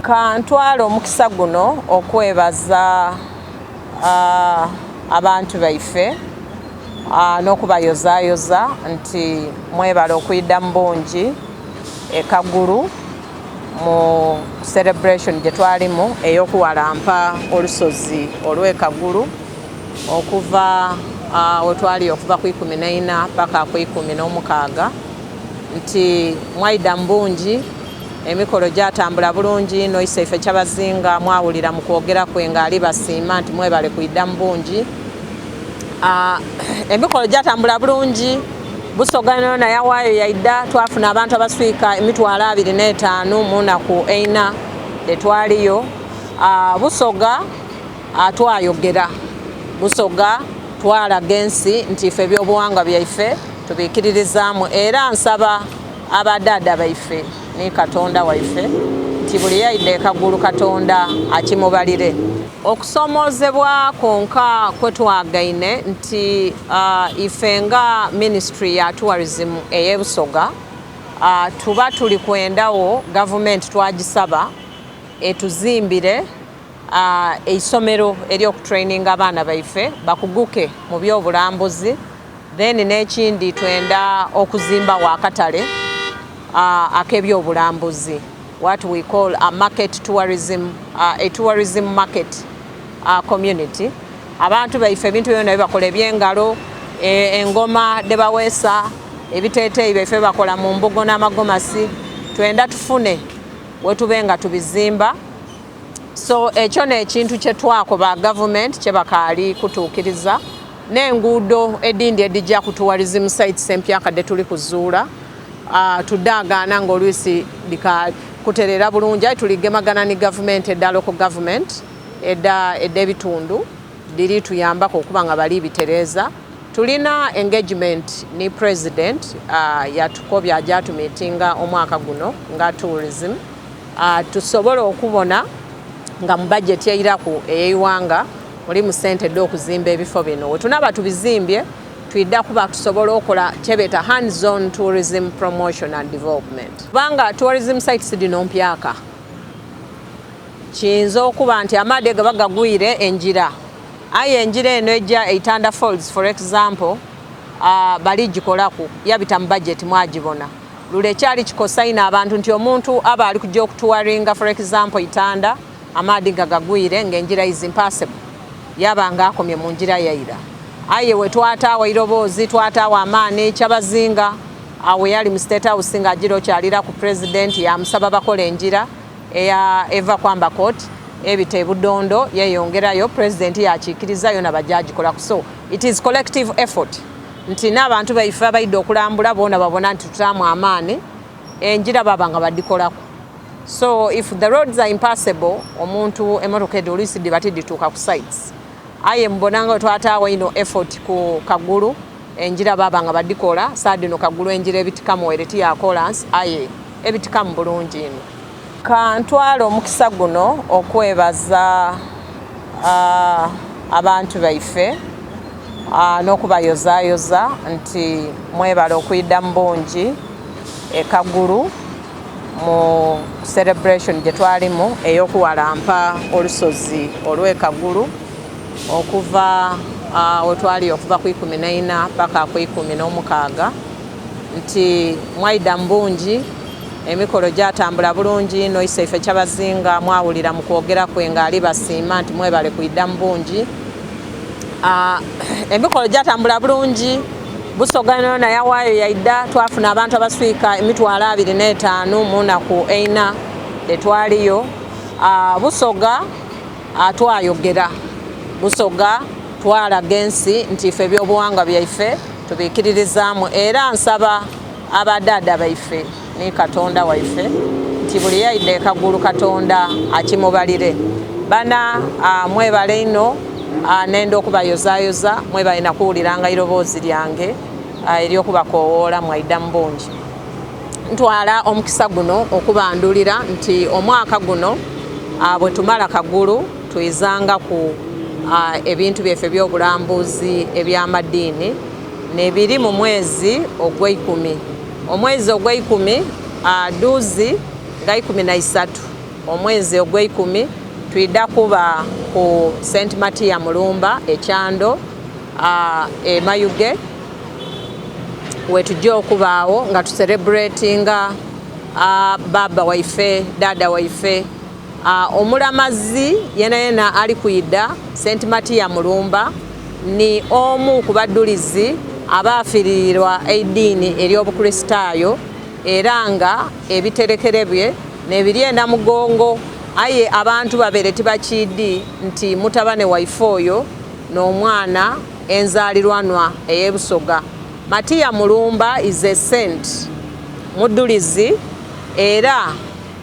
Ka ntwale omukisa guno okwebaza abantu baife n'okubayozayoza nti mwebale okwidha mu bungi e Kagulu mu celebration gye twalimu ey'okuwalampa olusozi olw'e Kagulu okuva wetwali okuva ku 14 paka ku 16, nti mwaidha mu bungi, emikolo gyatambula bulungi. Noise ife Kyabazinga mwawulira mu kwogera kwe ng'ali basiima nti mwebale kwidha mu bungi. Emikolo gyatambula bulungi, Busoga yona yawaayo yaidha. Twafuna abantu abaswika 25,000 mu naku 4 etwaliyo. Busoga twayogera, Busoga twalaga ensi nti ife ebyobuwangwa byaife tubiikiririzaamu, era nsaba abadaada baife ni Katonda waife nti buli yaidha ekagulu Katonda akimubalire. Okusoomoozebwa kwonka kwe twagaine nti ife nga ministry ya tourism ey'e Busoga tuba tuli kwendawo gavumenti, twagisaba etuzimbire eisomero ery'okutraininga abaana baife bakuguke mu byobulambuzi. Then n'ekindi, twenda okuzimbawo akatale ak'ebyobulambuzi, what we call a market tourism, a tourism market community. Abantu baife ebintu byona byebakola ebyengalo, engoma dhebaweesa, ebiteeteeyi byaife bakola mu mbugo n'amagomasi, twenda tufune wetube nga tubizimba. So ekyo n'ekintu kye twakoba gavumenti kyebakaali kutuukiriza, n'enguudo edindi edijja ku tourism sites empyaka dhe tuli kuzuula, tudagaana ng'olwisi kuterera bulungi, aye tuligemagana ni gavumenti edha local government ed'ebitundu dhiri tuyambako okuba nga bali bitereeza. Tulina engagement ni president, yatukobya aja tumitinga omwaka guno nga tourism, tusobole okubona nga mu budget eiraku ey'eighanga mulimu sente edh'okuzimba ebifo bino. Wetunaba tubizimbye, twidha kuba tusobola okola kyebeta hands on tourism promotion and development, kubanga tourism sites dhino mpyaka. Kiyinza okuba nti amaadhi gaba gagwire enjira, aye enjira eno ejja Eitanda Falls, for example, bali gikolaku, yabita mu budget, mwagibona lule. Ekyali kikosa ino abantu nti omuntu aba ali kujja okutouringa, for example Itanda, amaadhi nga gagwire ng'enjira is impassable, yaba nga akomye mu njira yaira. Aye we twataawo eiroboozi, twataawo amaani, Kyabazinga awo yali mu State House ng'agira okyalira ku president, yamusaba bakola enjira eya eva kwamba court ebita ebudondo yeyongerayo. President yakiikiriza, yona bajagikolaku. So it is collective effort nti n'abantu baife abaidde okulambula boona babona nti tutaamu amaani, enjira baba nga badikolaku. So if the roads are impassable, omuntu emotoka edho oluisi diba tidituuka ku sites. Aye mubona nga twataawo ino effort ku Kagulu, enjira baba nga badikola. Saadino Kagulu enjira ebitikamu ere tiyakolansi, aye ebitikamu bulungi ino. Ka ntwale omukisa guno okwebaza abantu baife n'okubayozayoza nti mwebale okwidha mu bungi e Kagulu mu celebration gye twalimu ey'okuwalampa olusozi olw'e Kagulu okuva wetwali okuva ku 14 paka ku 16, nti mwaidha mu bungi, emikolo gyatambula bulungi. Noise ife Kyabazinga mwawulira mu kwogera kwe ng'ali basiima nti mwebale kwidha mu bungi. Emikolo gyatambula bulungi, Busoga yona yawaayo yaidha. Twafuna abantu abaswika 25,000 mu naku 4 etwaliyo. Busoga twayogera, Busoga twalaga ensi nti ife ebyobuwangwa byaife tubiikiririzaamu, era nsaba abadaada baife ni Katonda waife nti buli yaidha ekagulu Katonda akimubalire. Bana mwebale ino, nenda okubayozayoza, mwebale nakuwuliranga iroboozi lyange ery'okubakowoola, mwaidha mu bungi. Ntwala omukisa guno okubandulira nti omwaka guno bwe tumala Kagulu, twizangaku ebintu byaife ebyobulambuzi eby'amadiini nebiri mu mwezi ogweikumi, omwezi ogweikumi, duuzi nga 13. omwezi ogweikumi twidha kuba ku St Matia Mulumba e Kyando e Mayuge wetujja okubaawo nga tusereburetinga baba waife, dada waife. Omulamazi yena yena ali kwidha St Matia Mulumba ni omu ku badulizi abaafiirirwa eidiini ery'Obukristaayo era nga ebiterekere bye nebiri enda mugongo, aye abantu babere tibakiidi nti mutabane waife oyo n'omwana enzaalirwanwa ey'Ebusoga. Matia Mulumba is a saint, mudulizi, era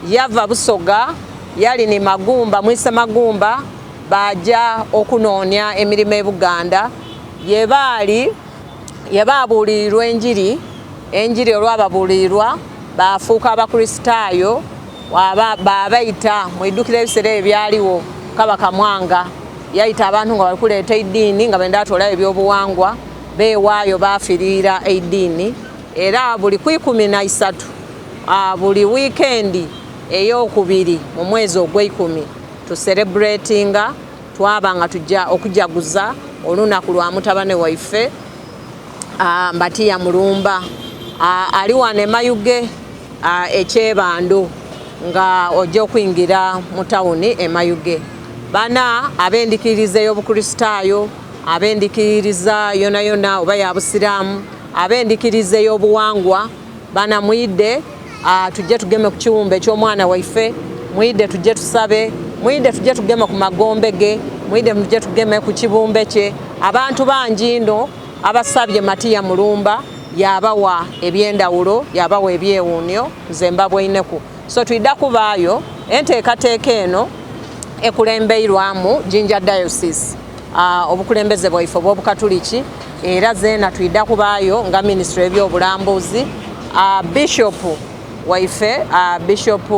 yava Busoga, yali ni Magumba, Mwise Magumba, baja okunoonia emirimo e Buganda yebaali yebabuulirirwa enjiri. Enjiri olwababuulirirwa bafuuka Abakristaayo, babaita. Mwidukira ebiseera ebyo byaliwo Kabaka Mwanga yaita abantu nga bali kuleeta eidiini nga benda atolayo ebyobuwangwa, bewaayo baafiriira eidiini. Era buli ku 13, buli wiikendi eyokubiri mu mwezi ogweikumi, tusereburetinga twaba nga tujja okujaguza olunaku lwa mutabane waife Matia Mulumba. Ali wano e Mayuge ekyebando nga ojja okwingira mu tawuni e Mayuge. Bana ab'endikiriza ey'Obukristaayo, ab'endikiriza yona yona oba ya Busiraamu, ab'endikiriza ey'obuwangwa, bana mwide tujje tugeme ku kiwumbe eky'omwana waife, mwide tujje tusabe, mwide tujje tugeme ku magombe ge, mwide tujje tugeme ku kibumbe kye. Abantu bangi ino abasabye Matia Mulumba yabawa ebyendawulo, yabawa ebyewuunyo, nze mbabweineku. So twidha kubaayo enteekateeka eno ekulembeirwamu Jinja Diocese, obukulembeze bwaife obw'Obukatuliki, era zeena twidha kubaayo nga minisitule y'ebyobulambuzi. Bishop waife, Bishop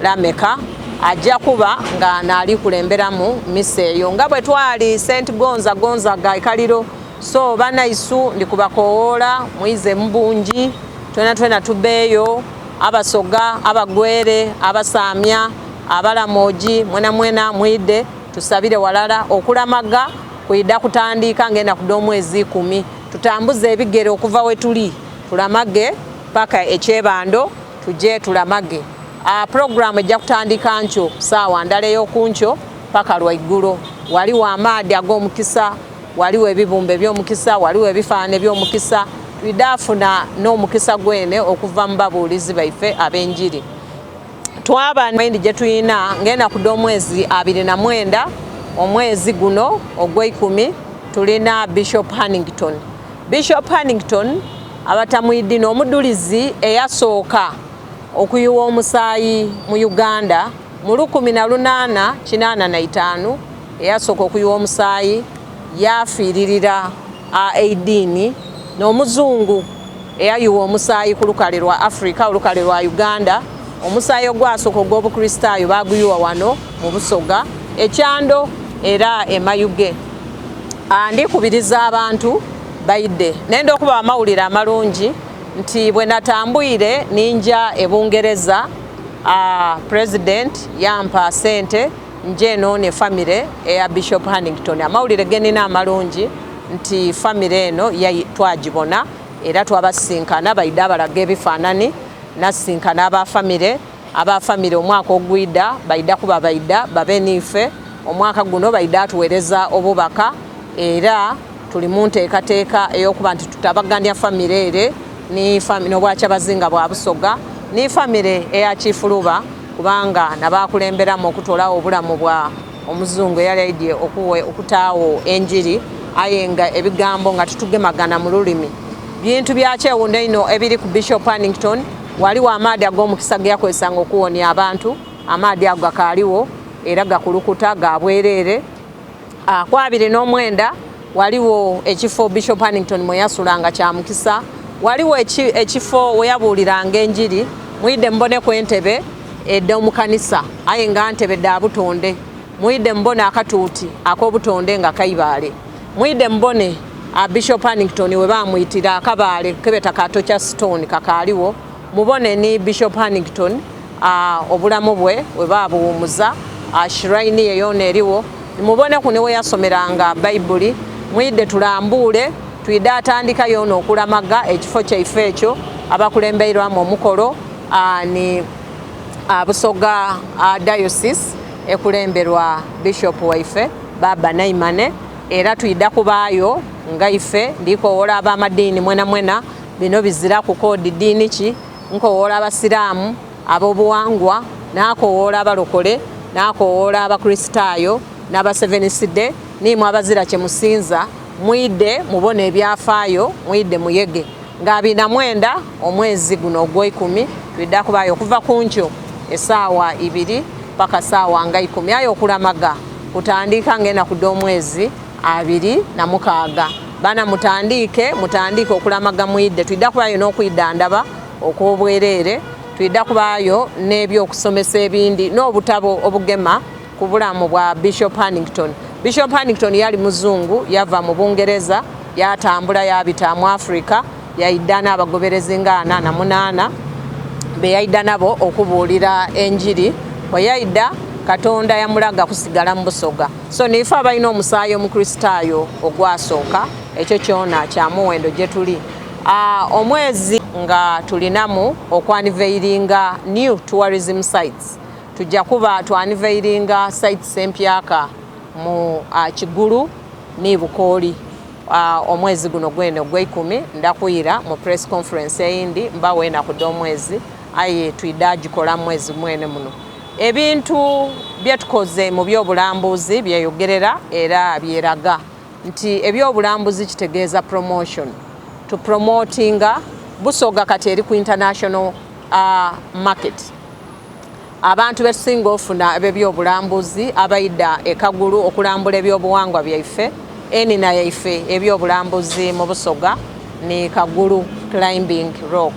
Lameka, ajja kuba nga naali kulemberamu misa eyo nga bwe twali St Gonza Gonzaga ekaliro. So banaisu ndikubakowoola mwize mu bungi, twena twena tubeeyo, Abasoga, Abagwere, Abasamya, Abalamoji, mwena mwena mwide tusabire walala. Okulamaga kwida kutandika ng'enaku dh'omwezi 10. Tutambuze ebigere okuva we tuli tulamage paka ekyebando, tuje tulamage. Puroguramu ejja kutandika nkyo saawa ndala ey'okunkyo paka lwaigulo. Waliwo amaadhi ag'omukisa, waliwo ebibumbe eby'omukisa, waliwo ebifaanani eby'omukisa. Twidafuna n'omukisa gwene okuva mu babuulizi baife ab'enjiri. Twaba endi gye tuyina ng'enaku dh'omwezi 29 omwezi guno ogweikumi, tulina Bishop Hannington. Bishop Hannington abatamwidi n'omudulizi eyasooka okuyuwa omusaayi mu Uganda mu 1885. Eyasooka okuyuwa omusaayi yafiiririra eidiini, n'omuzungu eyayuwa omusaayi ku lukale lwa Africa, olukale lwa Uganda. Omusaayi ogwasooka ogw'Obukristaayo baguyuwa wano mu Busoga, ekyando era emayuge. Ndikubiriza abantu baide. Nenda okuba amawulire amalungi nti bwe natambwire ninja e Bungereza, president yampa sente nje enoone famire eya Bishop Hannington. Amawulire genina amalungi nti famire eno twagibona era twabasinkana, baide abalaga ebifaanani. Nasinkana abafamire, abafamire omwaka ogwida baida kuba baida babe niife. Omwaka guno baida atuweereza obubaka, era tuli mu nteekateeka ey'okuba nti tutabaganya famire ere n'Obwakyabazinga bwa Busoga ni famire eya Kifuluba, kubanga nabakulemberamu okutolawo obulamu bwa omuzungu eyali aidye okutaawo enjiri, aye nga ebigambo nga tutugemagana mu lulimi. Bintu bya kyewundo ino ebiri ku Bishop Hannington. Waliwo amaadhi ag'omukisa ge yakozesanga okuwonia abantu. Amaadhi ago gakaaliwo era gakulukuta ga bwereere. Ku 29 waliwo ekifo Bishop Hannington mwe yasulanga kya mukisa. Waliwo ekifo we yabuuliranga enjiri. Mwide muboneku entebe edh'omukanisa, aye nga ntebe dha butonde. Mwide mubone akatuuti ak'obutonde nga kaibaale. Mwide mubone Bishop Hannington we bamwitira, akabaale kebeta ka Torture Stone kakaaliwo. Mubone ni Bishop Hannington. Obulamu bwe we baabuwumuza, shrine ye yoona eriwo. Muboneku ni we yasomeranga Bayibuli. Mwidhe tulambuule, twidhe atandika yoona okulamaga ekifo kyaife ekyo. Abakulembeirwamu omukolo ni Busoga Diocese ekulemberwa Bishop waife Baba Naimane, era twidha kubaayo nga ife. Ndikowoola ab'amadiini mwena mwena, bino biziraku koodi diini ki. Nkowoola Abasiraamu, ab'obuwangwa, n'akowoola abalokole, n'akowoola Abakristaayo n'Abaseveniside, niimwe abazira kye musinza, mwidhe mubone ebyafaayo, mwidhe muyege. Nga 29 omwezi guno ogw'eikumi twidha kubaayo okuva ku nkyo esaawa 2 paka saawa nga 10, aye okulamaga kutandika ng'enaku dh'omwezi 26. Bana, mutandiike, mutandiike okulamaga, mwidhe. Twidha kubaayo n'okwidhandaba okw'obwereere, twidha kubaayo n'ebyokusomesa ebindi n'obutabo obugema ku bulamu bwa Bishop Hannington. Bishop Hannington yali muzungu, yava mu Bungereza, yatambula yabita mu Africa, yaidha n'abagoberezi nga 48 be yaidha nabo okubuulira enjiri. Bwe yaidha, Katonda yamulaga kusigala mu Busoga. So niife abalina omusaayi Omukristaayo ogwasooka, ekyo kyona kya muwendo gye tuli. Omwezi nga tulinamu okwunveilinga new tourism sites, tujja kuba twaunveilinga sites empyaka mu Kigulu ni Bukooli omwezi guno gwene ogw'eikumi. Ndakwira mu press conference eyindi mbawo enaku dh'omwezi, aye twidha gikola mwezi mwene muno. Ebintu byetukoze mu byobulambuzi byeyogerera era byeraga nti ebyobulambuzi kitegeeza promotion, tupromotinga Busoga. Kati eri ku international market. Abantu betusinga ofuna eb'ebyobulambuzi abaida ekagulu okulambula ebyobuwangwa byaife, enina yaife, ebyobulambuzi mu Busoga ni Kagulu Climbing Rock.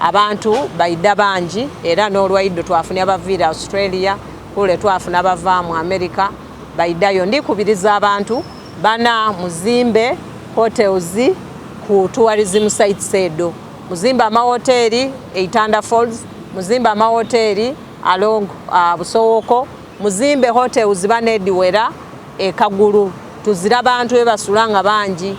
Abantu baida bangi, era n'olwaiddo twafunye abaviire Australia, kule twafuna abava mu America baidayo. Ndikubiriza abantu bana, muzimbe hotels ku tourism sites edo, muzimbe amahoteri Eitanda Falls, muzimbe amahoteri along Busowoko, muzimbe hotels banediwera ekagulu. Tuzira bantu bebasula nga bangi.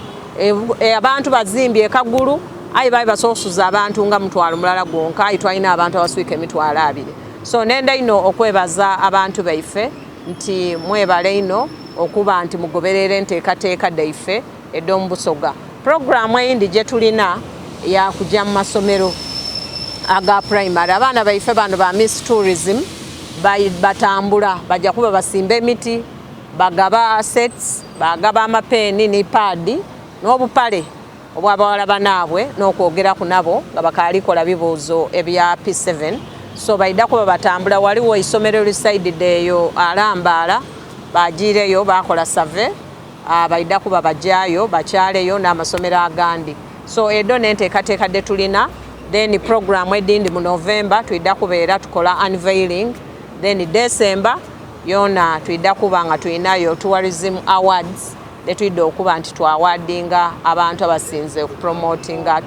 Abantu bazimbye ekagulu, aye baali basosuza abantu nga 10,000 gwonka, aye twalina abantu abaswika 20,000. So nenda ino okwebaza abantu baife nti mwebale ino okuba nti mugoberera enteekateeka dhaife ed'omu Busoga. Puroguramu eyindi gye tulina yakujja mu masomero aga primary. Abaana baife bano ba Miss Tourism batambula, bajja kuba basimba emiti, bagaba sets, bagaba amapeeni ni paadi n'obupale obwabawala banaabwe n'okwogeraku nabo nga bakaalikola bibuuzo ebya P7. So baida kuba batambula. Waliwo isomero lisaidide eyo alambaala, bagiireyo bakola survey, baida kuba bajayo bakyaleyo n'amasomero agandi. So edo n'enteekateeka de tulina. Then program edindi mu November twidda kubeera tukola unveiling, then December yona twidda kuba nga tulinayo tourism awards, tetwidde okuba nti twawadinga abantu abasinze okupromotinga.